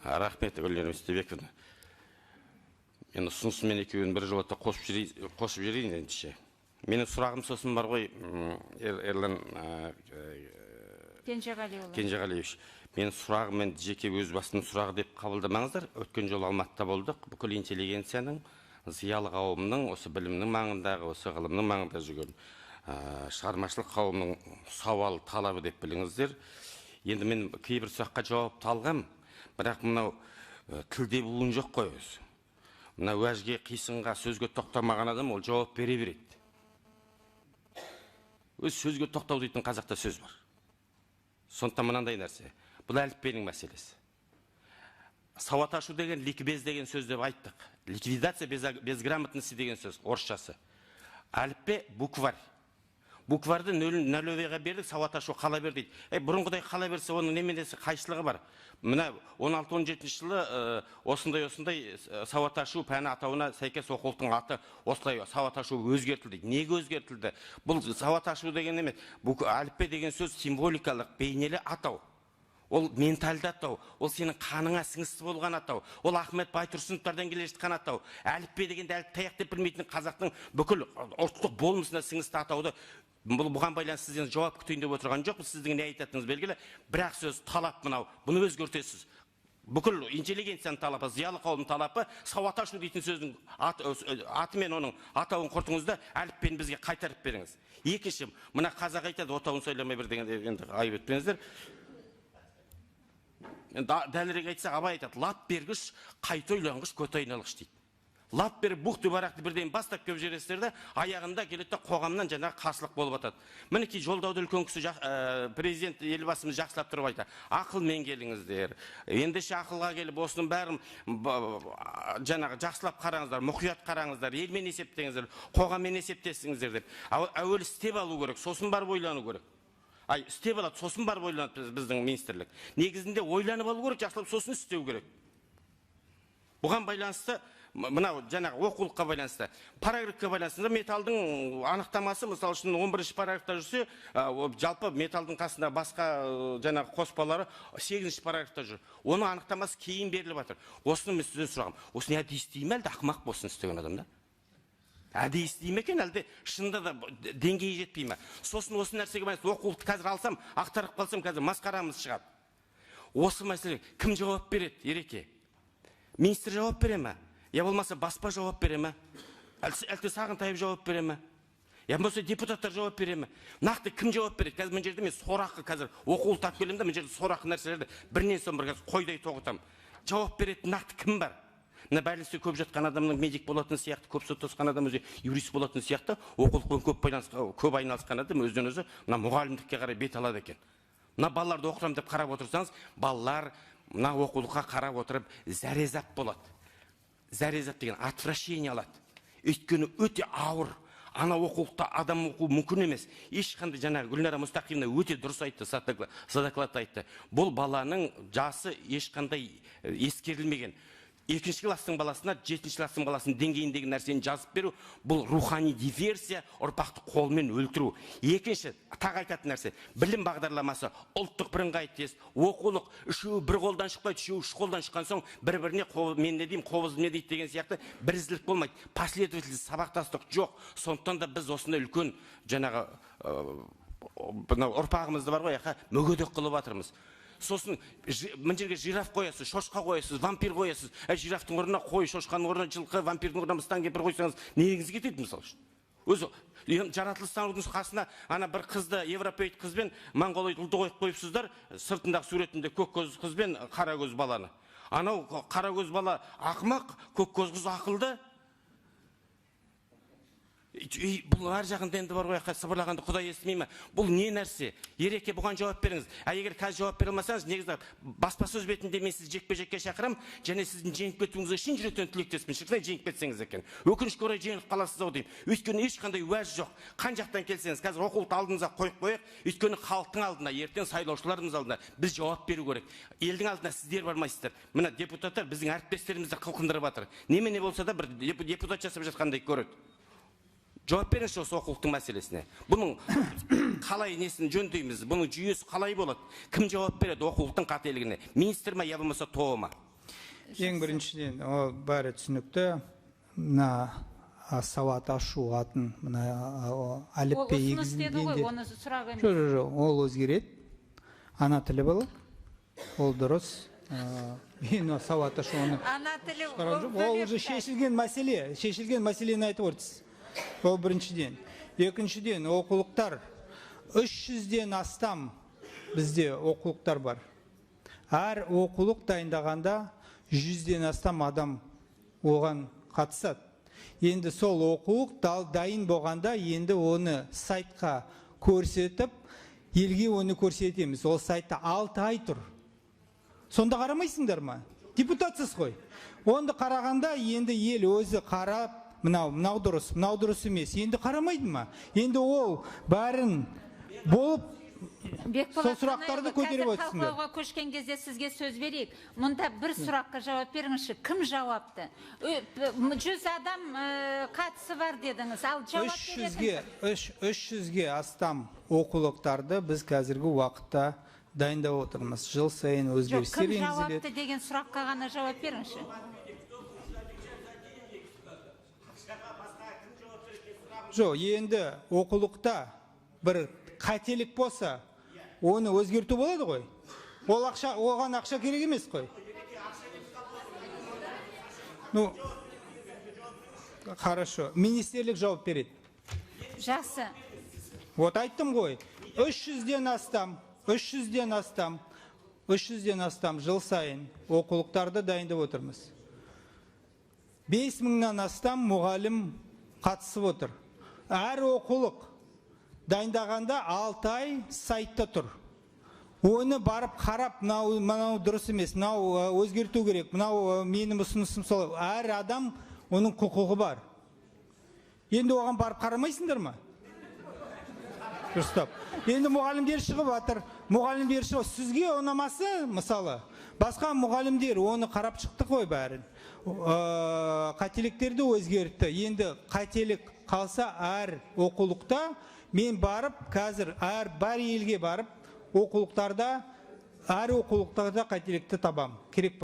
Рахмет, Гүлнар Ыстыбековна. Мен ұсынысымен екеуін бір жолата қосып жіберейін ендеше. Менің сұрағым сосын бар ғой, Ерлан Кенжеғалиұлы. Кенжеғалиевич. Менің сұрағым енді жеке өз басымның сұрағы деп қабылдамаңыздар. Өткен жолы Алматыда болдық. Бүкіл интеллигенцияның, зиялы қауымның, осы білімнің маңындағы, осы ғылымның маңында жүрген шығармашылық қауымның сауал талабы деп біліңіздер. Енді мен кейбір сұраққа жауап алғам, бірақ мынау тілде буын жоқ қой өзі. Мына уәжге, қисынға, сөзге тоқтамаған адам ол жауап бере береді. Өз сөзге тоқтау дейтін қазақта сөз бар. Сондықтан мынандай нәрсе. Бұл әліппенің мәселесі. Сауат ашу деген ликбез деген сөз деп айттық. Ликвидация безграмотности деген сөз орысшасы. Әліппе букварь. Букварды нөлевеға бердік, сауат ашу қала бер дейді. Бұрынғыдай қала берсе, оның неменесі қайшылығы бар. Мына он алты, он жетінші жылы осындай сауат ашу пәні атауына сәйкес оқулықтың аты осылай сауат ашу өзгертілді. Неге өзгертілді? Бұл сауат ашу деген емес. Әліппе деген сөз символикалық бейнелі атау. Ол ментальды атау, ол сенің қаныңа сіңісті болған атау, ол Ахмет Байтұрсыновтардан келе жатқан атау. Әліппе дегенде әліп таяқ деп білмейтін қазақтың бүкіл ұлттық болмысына сіңісті атауды бұған байланысты сізден жауап күтейін деп отырған жоқпыз, сіздің не айтатыныңыз белгілі. Бірақ сөз талап мынау, бұны өзгертесіз. Бүкіл интеллигенцияның талабы, зиялы қауымның талабы сауат ашу дейтін сөздің аты мен оның атауын құртыңыз да әліппені бізге қайтарып беріңіз. Екінші, мына қазақ айтады, отауын сайламай бір дегенде енді айып етпеңіздер. Дәлірек айтсақ, Абай айтады, лап бергіш, қайта ойланғыш, көт айналғыш дейді. Лап беріп, бұқты барақты бірден бастап келіп жібересіздер де, аяғында келеді де қоғамнан жаңағы қарсылық болып атады. Мінекей жолдауды үлкен кісі президент елбасымыз жақсылап тұрып айтады. Ақылмен келіңіздер. Ендеше ақылға келіп осының бәрін жаңағы жақсылап қараңыздар, мұқият қараңыздар, елмен есептеңіздер, қоғаммен есептесіңіздер деп. Әуелі істеп алу керек, сосын барып ойлану керек. Ай, істеп алады, сосын барып ойланады біздің министрлік. Негізінде ойланып алу керек, жақсылап сосын істеу керек. Бұған байланысты мынау жаңағы оқулыққа байланысты, параграфқа байланысты металдың анықтамасы, мысалы үшін он бірінші параграфта жүрсе, жалпы металдың қасында басқа жаңағы қоспалары сегізінші параграфта жүр. Оның анықтамасы кейін беріліп жатыр. Осыны мен сізден сұрағым. Осыны әдейі істей ме, әлде ақымақ болсын істеген адам да? Әдейі істей ме екен, әлде шынында да деңгейі жетпей ме? Сосын осы нәрсеге байланысты оқулықты қазір алсам, ақтарып қалсам, қазір масқарамыз шығады. Осы мәселе кім жауап береді, Ереке? Министр жауап бере ме? Я болмаса баспа жауап бере ме? Әлде Сағынтаев жауап бере ме? Я болмаса депутаттар жауап бере ме? Нақты кім жауап береді? Қазір мына жерде мен сорақы қазір оқулықты алып келемін де, мына жерде сорақы нәрселерді бірінен соң бір қазір қойдай тоғытамын. Жауап беретін нақты кім бар? Мына больницада көп жатқан адамның медик болатын сияқты, көп соттасқан адам өзі юрист болатын сияқты, оқулықпен көп байланысқа, көп айналысқан адам өзінен өзі мына мұғалімдікке қарай бет алады екен. Мына балаларды оқытамын деп қарап отырсаңыз, балалар мына оқулыққа қарап отырып зәрезап болады. Зәрезап деген отвращение алады. Өйткені өте ауыр. Ана оқулықта адам оқу мүмкін емес. Ешқандай жаңағы Гүлнара Мұстақимовна өте дұрыс айтты, садақлатты айтты. Бұл баланың жасы ешқандай ескерілмеген. Екінші класстың баласына, жетінші класстың баласының деңгейіндегі нәрсені жазып беру, бұл рухани диверсия, ұрпақты қолмен өлтіру. Екінші, тағы айтатын нәрсе, білім бағдарламасы, ұлттық бірыңғай тест, оқулық, үшеуі бір қолдан шықпайды, үшеуі үш қолдан шыққан соң бір-біріне мен не деймін, қобыз не дейді деген сияқты бірізділік болмайды. Последовательность, сабақтастық жоқ. Сондықтан да біз осындай үлкен жаңағы мынау ұрпағымызды бар ғой, яқа, мүгедек қылып жатырмыз. Сосын мына жерге жираф қоясыз, шошқа қоясыз, вампир қоясыз. Әй, жирафтың орнына қой, шошқаның орнына жылқы, вампирдің орнына мыстан кемпір қойсаңыз, неңіз кетеді мысалы үшін? Өзі енді жаратылыстанудың қасына ана бір қызды, европеоид қыз бен монғолоид ұлды қойып қойыпсыздар, сыртындағы суретінде көк көз қыз бен қара көз баланы. Анау қара көз бала ақымақ, көк көз қыз ақылды. Ей, бұл ар жағында енді бар ғой, сыбырлағанды Құдай естімей ме? Бұл не нәрсе? Ереке, бұған жауап беріңіз. А егер қазір жауап бере алмасаңыз, негізі баспасөз бетінде мен сізді жекпе-жекке шақырамын, және сіздің жеңіп кетуіңізге шын жүректен тілектеспін. Шіркін, жеңіп кетсеңіз екен. Өкінішке орай жеңіліп қаласыз ау деймін. Өйткені ешқандай уәж жоқ. Қан жақтан келсеңіз, қазір оқулықты алдыңызға қойып қояйық. Өйткені халықтың алдына, ертең сайлаушыларымыз алдына біз жауап беру керек. Елдің алдына сіздер бармайсыздар. Мына депутаттар біздің әріптестерімізді қылқындырып жатыр. Немене болса да бір депутат жасап жатқандай көреді. Жауап беріңізші осы оқулықтың мәселесіне. Бұның қалай несін жөндейміз, бұның жүйесі қалай болады? Кім жауап береді оқулықтың қателігіне? Министр ма, я болмаса ТОО ма? Ең біріншіден, ол бәрі түсінікті. Мына сауат ашу атын мына әліппе Ол ұсыныс деді ғой, енгізілгенде. Оны сұрақ емес. Жоқ, ол өзгереді. Ана тілі болады. Ол дұрыс. Мен сауат ашу оны Ана тілі шығарған жоқ. Ол уже шешілген мәселе. Шешілген мәселені айтып отырсыз. Ол біріншіден. Екіншіден, оқулықтар 300-ден астам бізде оқулықтар бар. Әр оқулық дайындағанда 100-ден астам адам оған қатысады. Енді сол оқулық дайын болғанда, енді оны сайтқа көрсетіп, елге оны көрсетеміз. Ол сайтта 6 ай тұр. Сонда қарамайсыңдар ма? Депутатсыз ғой. Онды қарағанда енді ел өзі қарап, мынау дұрыс, мынау дұрыс емес. Енді қарамайды ма? Енді ол бәрін болып Бекболат сол сұрақтарды Қанайұлы, көтеріп қазір отырсыңдар. Талқылауға көшкен кезде сізге сөз берейік. Мұнда бір сұраққа жауап беріңізші. Кім жауапты? 100 адам қатысы бар дедіңіз. Ал жауап беретін 300-ге астам оқулықтарды біз қазіргі уақытта дайындап отырмыз. Жыл сайын Жоқ, өзгерістер кім енгізіледі. жауапты деген сұраққа ғана жауап беріңізші. Жоқ, енді оқулықта бір қателік болса, оны өзгерту болады ғой. Ол ақша, оған ақша керек емес қой. Ну, хорошо. Министрлік жауап береді. Жақсы. Вот айттым ғой. 300-ден астам, 300-ден астам, 300-ден астам жыл сайын оқулықтарды дайындап отырмыз. 5000-нан астам мұғалім қатысып отыр. Әр оқулық дайындағанда 6 ай сайтта тұр. Оны барып қарап, мынау дұрыс емес, мынау өзгерту керек, мынау менің ұсынысым сол. Әр адам оның құқығы бар. Енді оған барып қарамайсыңдар ма? Дұрыстап. Енді мұғалімдер шығып жатыр. Мұғалімдер шығып, сізге ұнамаса, мысалы, басқа мұғалімдер оны қарап шықты ғой бәрін. Қателіктерді өзгертті. Енді қателік қалса әр оқулықта мен барып, қазір әр бар елге барып, оқулықтарда, әр оқулықтарда қателікті табам. Керек